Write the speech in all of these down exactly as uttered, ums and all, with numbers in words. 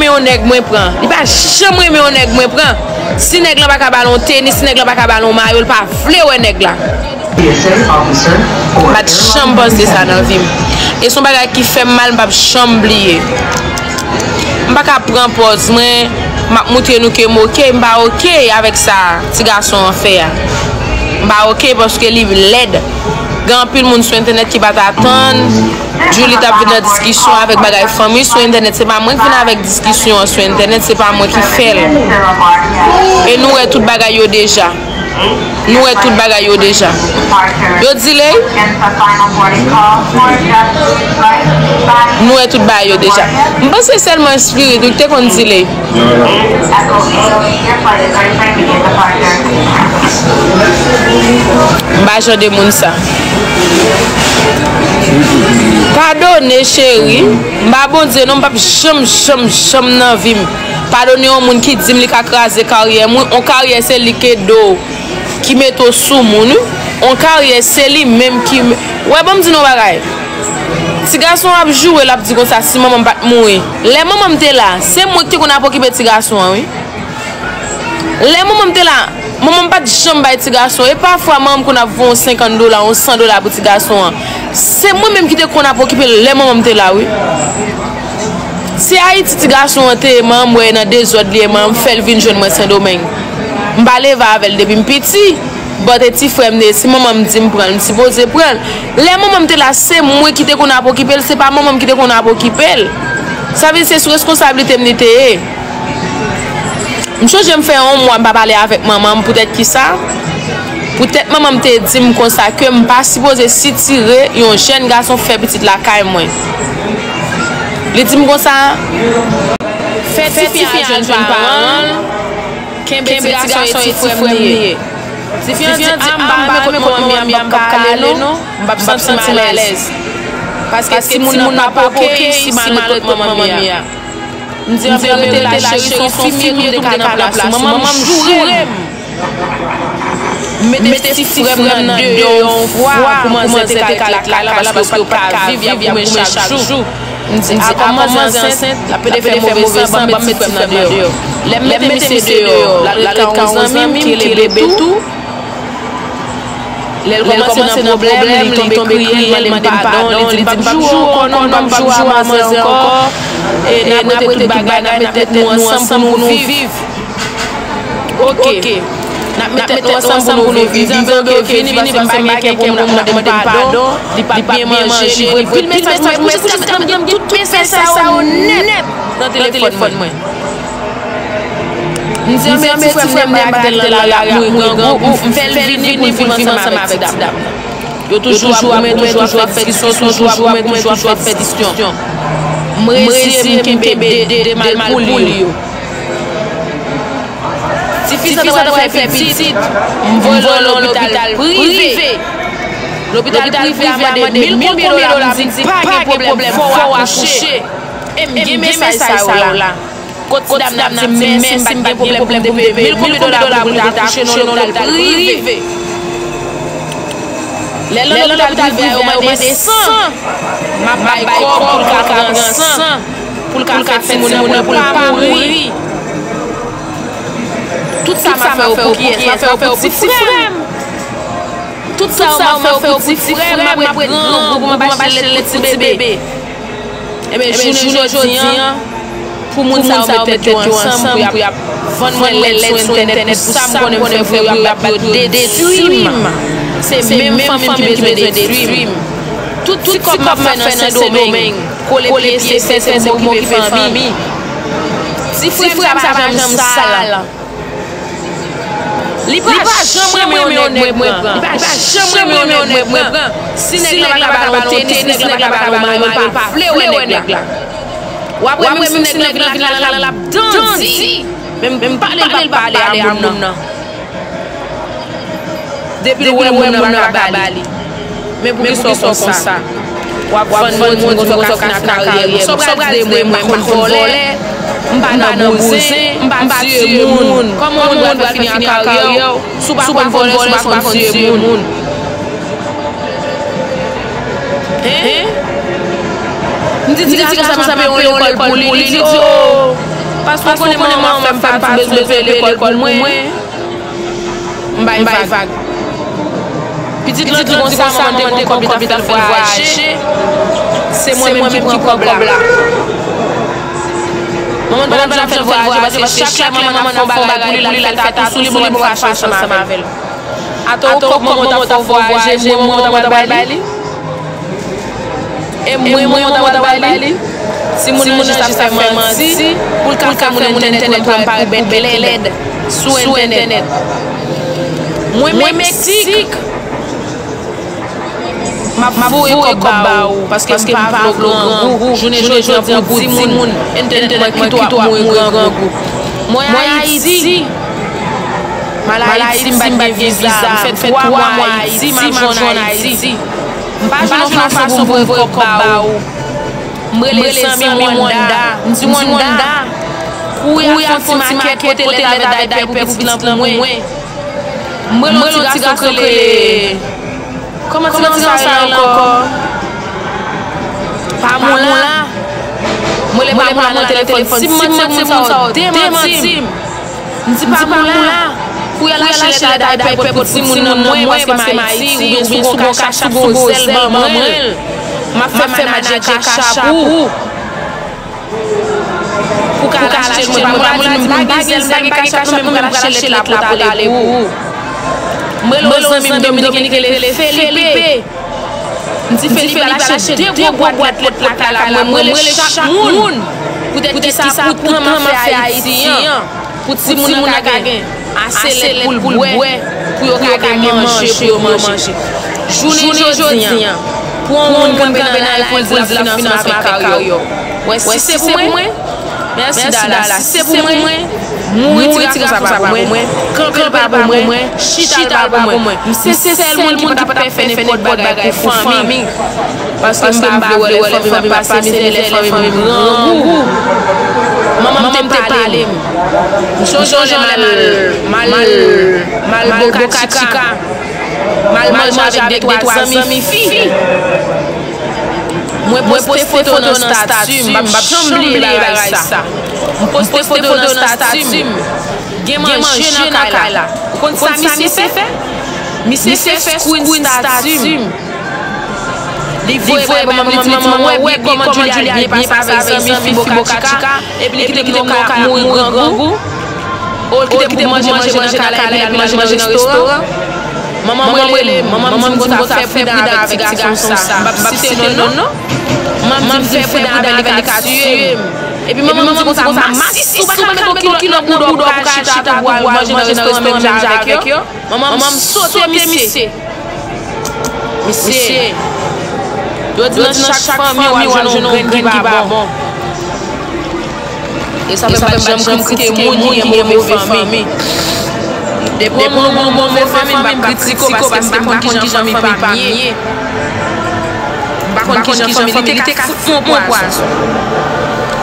yon nèg mwen pran. Li pa janm renmen yon nèg mwen pran. Si nèg lan pa ka ba l yon tenis, si nèg lan pa ka ba l yon mayo, li pa vle wè nèg la. M pa t janm panse sa nan vi m. E se yon bagay ki fè m mal, m p ap janm bliye. M pa ka pran pòz mwen, m ap moutre nou ke m oke, m pa oke avèk sa ti gason an fè a. M pa oke paske li lèd. Gen anpil moun sou entènèt ki pa t atann Julie t ap vin nan diskisyon avèk bagay fanmi sou entènèt. Se pa mwen ki vin avèk diskisyon an sou entènèt, se pa mwen ki fè l. E nou wè tout bagay yo deja. Nou wè tout bagay yo deja. Yo delay? Nou wè tout bagay yo deja. M panse sèlman Spirit wi ki te konn delay. M pa jan de moun sa. Padone, cheri. M pa Bondye non, m p ap janm, janm, janm nan vi m padone yon moun ki di m li ka kraze karyè m wi. On karyè se li ki ede w, ki mete w sou moun wi. On karyè se li menm ki me-, wè, ban m di nou yon bagay. Ti gason an ap joure, l ap di konsa, "Si manman m pa t mouri." Lè manman m te la, se mwen ki te konn ap okipe ti gason an wi. Lè manman m te la, manman m pa t janm bay ti gason. E pafwa manman m konn ap voye yon senkant dola, yon san dola pou ti gason an. Se mwen menm ki te konn ap okipe l lè manman m te la wi. Se Ayiti ti gason an te ye, manman m wè nan dezòd li ye, manman m fè l vin jwenn mwen Sendomeng. M pa leve avè l depi m piti. But e ti frè m li ye, si manman m di m pran l, m sipoze pran l. Lè manman m te la, se mwen ki te konn ap okipe l, se pa manman m ki te konn ap okipe l. Sa vle di se sou responsablite m li te ye. M chonje m fè yon mwa m pa pale avèk manman m. Poutèt kisa? Poutèt manman m te di m konsa ke m pa sipoze sitire yon jèn gason fè pitit lakay mwen. Li di m konsa, fè tifi a jwenn paran l, kenbe ti gason e ti frè m li ye. Tifi an di, "A, m pa renmen kot manman m ye a, m p ap ka ale non, m p ap santi m alèz. Paske timoun nan p ap oke si m al ret kot manman m ye a." M di, "Anben, rete la, cheri, se yon fi m ye tou, m te ka nan plas ou." Manman m joure m. M mete ti frè m nan deyò yon fwa pou manzè te ka ret lakay la, paske yo pa t ka viv, y ap goumen chak jou. M di, "A, kòm manzè ansent, l ap pede fè move san, ban m met ti frè m nan deyò." Lè m mete misye deyò, l al ret ka yon zanmi m ki rele Betou. Lè l kòmanse nan pwoblèm, li tonbe kriye, l mande m padon, li di m, "M p ap joure w ankò non, m p ap joure a manzè ankò. E n ap rete tout bagay, n ap met tèt nou ansanm pou nou viv." Oke. N ap met tèt nou ansanm pou nou viv. Li di, "Anben, oke, vini, paske m pa gen kè pou moun ap mande m padon." Li p ap byen manje, li voye pil mesaj mwen, jiskaske m gen tout mesaj sa yo nèt nan telefòn mwen. M di, "Anben, ti frè m, lè m bay ak tèl la, l ap mouri grangou." M fè l vini pou l viv ansanm avèk ti dam nan. Yo toujou ap goumen, toujou ap fè diskisyon, toujou ap goumen, toujou ap fè diskisyon. M reziye m, kenbe de, de mal pou li yo. Tifi sa ta pral fè pitit, m voye l nan lopital prive. Lopital prive a mande mil konbyen dola, m di, "Pa gen pwoblèm, fò w akouche." E m gen mesaj sa yo la. Kot ti dam nan ap di m mèsi, m pa t gen pwoblèm pou m te peye mil konbyen dola pou m te akouche nan lopital prive. Lè l nan lopital prive a, yo mande san. M ap bay kòb pou l ka pran san, pou l ka fè timoun nan pou l pa mouri. Tout sa m ap fè yo pou kiyès? M ap fè yo pou ti frè m. Tout sa yo m ap fè yo pou ti frè m, m ap ret grangou pou m ap achte lèt pou ti bebe. Ebyen, jounen jodi an, pou moun sa yo met tèt yo ansanm, pou y ap vann mwen lèt sou entènèt, pou sa m konnen m fè pou yo, y ap bat pou yo detwi m. Se menm fanmi m ki bezwen detwi m. Tout ti kòb m ap fè nan Sendomeng, kole pye sè, sè, se pou m okipe fanmi. Ti frè m sa pa janm sal. Li pa janm renmen yon nèg mwen pran. Li pa janm renmen yon nèg mwen pran. Si nèg la pa ka ba l yon tenis, si nèg la pa ka ba l yon mayo, li pa vle wè nèg la. W ap wè menm si nèg la vin la, l ap dandy. Men m pale, l p ap pale a moun nan. Depi l wè moun nan pa ka ba li. Men poukisa w konsa? W ap vann moun, moun konsa w ka fini ak karyè m. Sa w pral di de mwen, m pa konn vòlè, m pa nan bouzen, m pa tiye moun. Kòman yon moun pral fini ak karyè w si w pa konn vòlè, si w pa konn tiye moun? Hen? M di ti gason sa m ap peye yon lekòl pou li, li di, "O, Paske w konnen manman m ap fè m pa bezwen peye lekòl pou mwen. M bay vag. Pitit lan di konsa, manman m te gen yon kòb, li t ap fè l vwayaje. Se mwen menm ki pran kòb la. Manman m pa t ap janm fè l vwayaje, paske chak lè manman m ap fè yon bagay pou li, l ap fè tatou sou li, bon, l ap fache ansanm avè l. Atò, kòb manman w t ap fè w vwayaje, mwen, manman w t ap pral bay li? E mwen, manman w t ap pral bay li? Timoun nan jis ap fè manti pou l ka fè moun entènèt wè m parèt pou bèt lèd sou entènèt. Mwen, Meksik, m ap voye kòb ba ou, paske m pa vle w grangou. Jounen jodi a, pou timoun entènèt mwen kite w ap mouri grangou. Mwen, Ayiti, m al Ayiti, m pa t gen viza. M fè twa mwa Ayiti, m ap jwenn Ayiti. M pa jwenn yon fason pou m voye kòb ba ou. M rele zanmi m Wanda. M di, Wanda, kouri al fè yon ti makèt, pote lèt avèk daypè pou pitit lan pou mwen. M rele yon ti gason k rele, kòman ti gason sa rele ankò? Pamoula. M rele Pamoula nan telefòn. Si m manti, moun sa yo demanti m. M di, Pamoula, kouri al achte lèt avèk daypè pou timoun nan mwen, paske m Ayiti, oubyen si w gon kachap, si w gon zèl, ban mwen l. M ap fè manadjè kachap ou. Pou w ka al achte l, mwen, Pamoula di m, m pa gen zèl, m pa gen kachap, men m pral achte lèt la pou w tale pou ou. M rele yon zanmi m Dominik ki rele Felipe. M di Felipe al achte de gwo bwat lèt lakay la pou mwen. M rele chak moun. Poutèt kisa? Pou tan m ap fè Ayiti an, pou timoun nan ka gen ase lèt pou l bwè, pou yo ka gen manje pou yo manje. Jounen jodi a, pou yon moun kanpe nan lari pou l di l ap finans ansanm avèk Karyo. Wè, si se pou mwen, mèsi Dala. Si se pou mwen, mouri ti gason sa pa pou mwen, kanpe l pa pou mwen, chita l pa pou mwen. M se sèl moun ki pa t ap pè fè nenpòt bagay pou fanmi. Paske m pa vle wè lè fanmi m ap pase mizè, lè fanmi m grangou. Manman m te pale m. M sonje yon lè m al, m al, m al Boca Chica. M al manje avèk de twa zanmi fi. Mwen poste foto nan stati m, m p ap janm bliye bagay sa. M poste foto nan stati m. Gen manje nan kay la. Ou konn sa misye fè? Misye fè screen stati m. Li voye bay manman m, li di, manman, wè byen kòman Julia byen pase avèk zanmi fi Boca Chica, epi li kite m nan yon kay ap mouri grangou. O, l kite m pou manje, manje nan kay la, epi l al manje nan restoran. Manman m rele m, manman m di m konsa, fè pridan avèk ti gason sa. M p ap site non l non. Manman m di m fè pridan avè l, li ka tiye m. Epi manman m di konsa, masis, ou pa ka met yon kilòt nan bouda w pou ka chita tou pou al manje nan restoran menm jan avèk yo. Manman m sote misye. Misye. Yo di nan chak fanmi w ap jwenn yon grenn ki pa bon. E sa fè m pa t janm kritike moun ki gen move fanmi. Depi yon moun gen yon move fanmi, m p ap kritike w paske m pa konn kijan fanmi pa m ye. M pa konn kijan fanmi, li te ka fout mwen pwazon.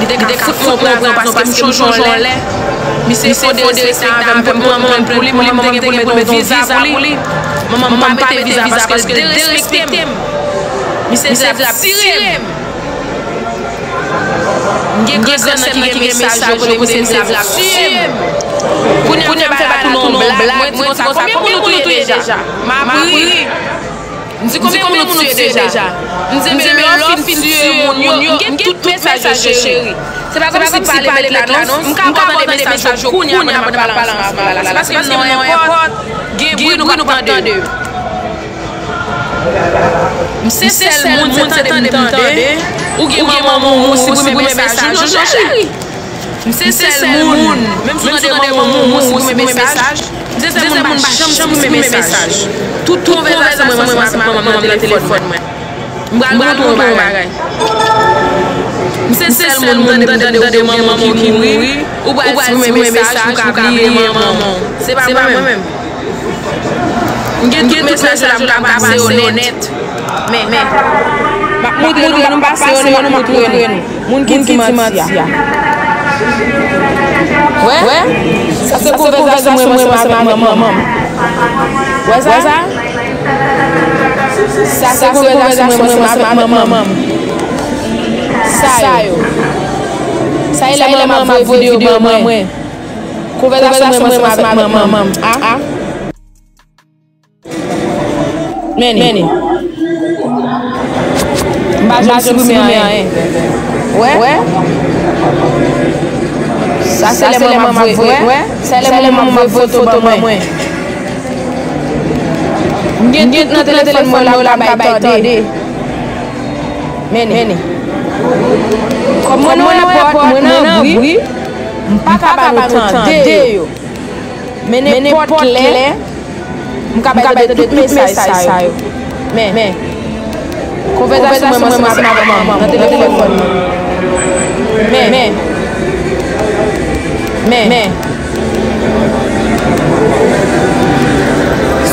Li te ka fout mwen pwazon paske m sonje yon lè misye fè yon derespektan avè m pou m pran manman l pou li, manman m te gen pou l mete yon viza pou li. Manman m pa mete viza paske l derespekte m. Misye di l ap tire m. M gen gran sè m nan ki gen mesaj yo kote misye di l ap tiye m. Kounye a m fè bagay la tou nan yon blag, mwen di konsa, konbyen moun ou touye deja? M ap ri. M di, konbyen moun ou tiye deja? M di, men lè w fin tiye moun yo, m gen tout mesaj yo, cheri. Se pa kòmsi m pale bèt la non, m ka ba w tande mesaj yo kounye a pandan m ap pale ansanm avè w la. Se paske m nan yon èpòt, gen bri nou p ap tande. M se sèl moun, se tande m tande. Ou gen manman w, ou siprime mesaj ou non, cheri. M se sèl moun, menm si w tande manman w, ou siprime mesaj. M se sèl moun, m pa janm siprime mesaj. Tout konvèsasyon mwen, mwen, mwen, mwen, mwen, nan telefòn mwen. M pral montre w yon bagay. M se sèl moun, m tande, m tande ou gen manman w ki mouri, ou pral siprime mesaj pou w ka bliye manman w. Se pa mwen menm. M gen tout mesaj la, m ka pase yo nèt. Men, men, m ap montre nou, m pase yo nèt, m ap montre nou. Moun ki di manti a. Wè? Sa se konvèsasyon mwen menm avèk manman m. Wè sa? Sa se konvèsasyon mwen menm avèk manman m. Sa yo. Sa e lè manman ap voye videyo ban mwen. Konvèsasyon mwen menm avèk manman m. A. Men li. Men li. M pa janm siprime anyen. Wè? Wè? Sa se lè manman ap voye, wè? Sa se lè manman ap voye foto ban mwen. M gen tout nan telefòn mwen la, m pa bay tande. Men li. Men li. Kòm mwen nan èpòt, mwen nan bri, m pa ka ba nou tande yo. Men nenpòt lè, m ka bay tande tout mesaj sa yo. Men, men, konvèsasyon mwen menm avèk manman m nan telefòn mwen. Men, men, men, men.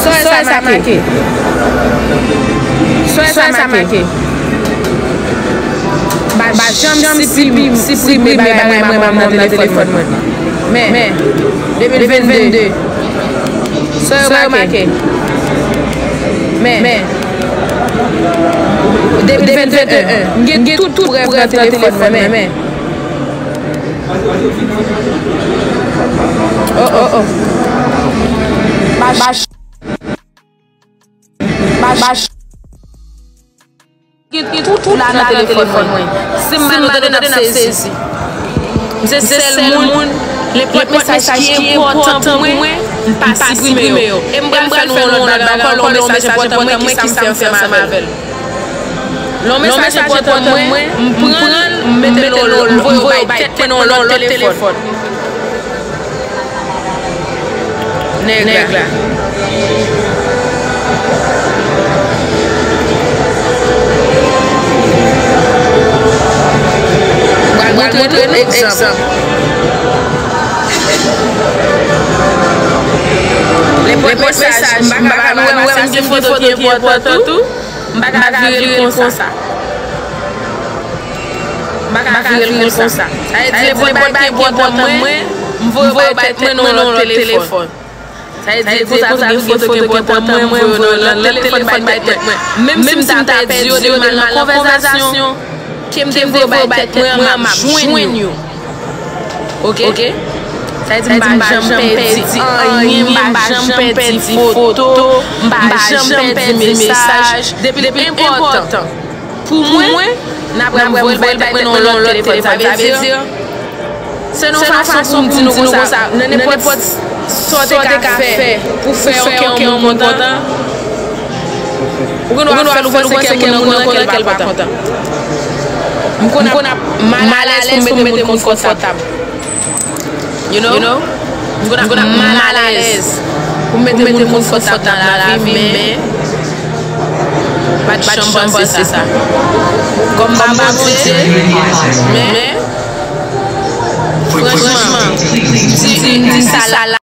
Sa e sa make? Sa e sa make? M pa janm siprime, siprime bagay mwen menm nan telefòn mwen. Men, de mil vennde. Sa yo make? Men, men. De mil venteyen. M gen tout, tout prèv nan telefòn mwen, men. Oh, oh, oh. Bach. Bach. Gen tout la nan telefòn mwen. Si m ba nou tande, n ap sezi. M se sèl moun, nenpòt mesaj ki enpòtan pou mwen, m pa siprime yo. E m pral fè nou yon lòt bagay ankò, lè yon mesaj enpòtan mwen, kisa m fè ansanm avè l? Lè yon mesaj enpòtan mwen, m pran l, m mete l, m voye l bay tèt mwen nan yon lòt telefòn. Nèg la. Mwen montre nou egzanp. Lè pwòt mesaj, m pa ka ba nou, wè, m gen foto ki enpòtan tou. M pa ka vire l konsa. M pa ka vire l konsa. Sa vle di, lè pwòt bagay ki enpòtan mwen, m voye bay tèt mwen nan yon lòt telefòn. Sa vle di, konsa tou gen foto ki enpòtan mwen, m voye nan lòt telefòn bay tèt mwen. Menm si m ta pèdi yo, depi m al nan konvèsasyon, ke m te voye bay tèt mwen an, m ap jwenn yo. Oke? Sa vle di m pa janm pèdi anyen, m pa janm pèdi foto, m pa janm pèdi mesaj. Depi l enpòtan pou mwen, n ap voye l bay tèt mwen nan yon lòt telefòn. Sa vle di, se yon fason pou m di nou konsa, nan nenpòt sa w te ka fè pou fè yon kè yon moun kontan, ou gen dwa fè l, ou panse kè moun nan kontan, kè l pa kontan. M konn ap mal alèz pou m mete moun konfòtab. You know? M konn ap mal alèz pou m mete moun konfòtab nan lavi m, men m pa t janm panse sa. Kòm m pa Bondye, men franchman, m di, m di sa la.